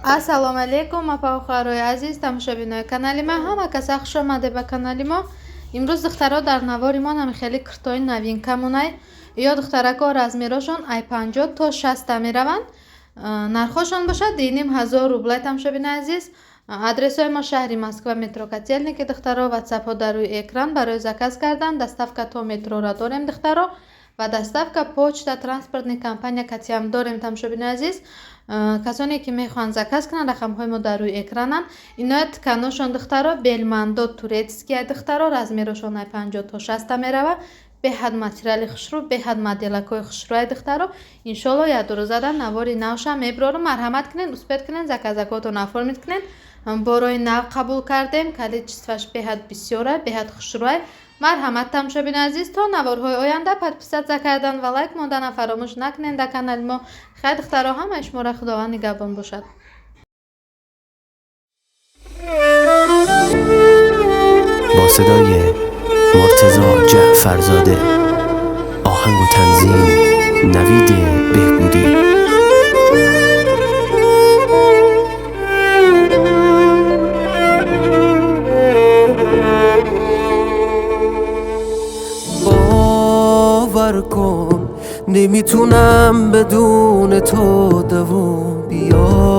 Ассалому алайкум, апа-хоҳарои азиз, тамошобинои канали ма, ҳама каса хуш омаде ба канали мо. Имрӯз, духтаро, дар навори мо нами хеле куртои новинкамонай. Ё духтарако, размерошон ай 50 то 60 мераванд. Нархошон бошад 2500 рублай, тамошобинои азиз. Адресҳои мо шаҳри Москва, метро Котельники, духтаро, ватсапҳо дар рӯи экран барои заказ кардан, доставка то метрора дорем, духтаро, ва доставка почта транспортный компания катиам дорем, тамошобинои азиз. Касоне ки мехоҳанд заказ кунанд, рақамҳои мо дар рӯи экрананд. Иноя тканошон, духтаро, белмандо турецкия, духтаро, размерошон ай 50 то 60 мерава. Беҳад материали хушрӯ, беҳад моделакҳои хушрӯай, духтаро. Иншоалло, як ду рӯзада навори навша меброрам. Марҳамат кунед, успеть кунед, заказакотон оформить кунед. Борои нав қабул кардем, количестваш беҳад бисёра, беҳад хушрӯай. Марҳамат, тамошобинои азиз, то наворҳои оянда подписаться кардан ва лайк мондана фаромӯш накунед дар канали мо. Хайр, духтаро, ҳамаи шуморо Худованд нигаҳбон бошад. با صدای مرتضی جعفرزاده، آهنگ و تنظیم نوید بهبودی. باور کن نمیتونم بدون تو دووم بیارم.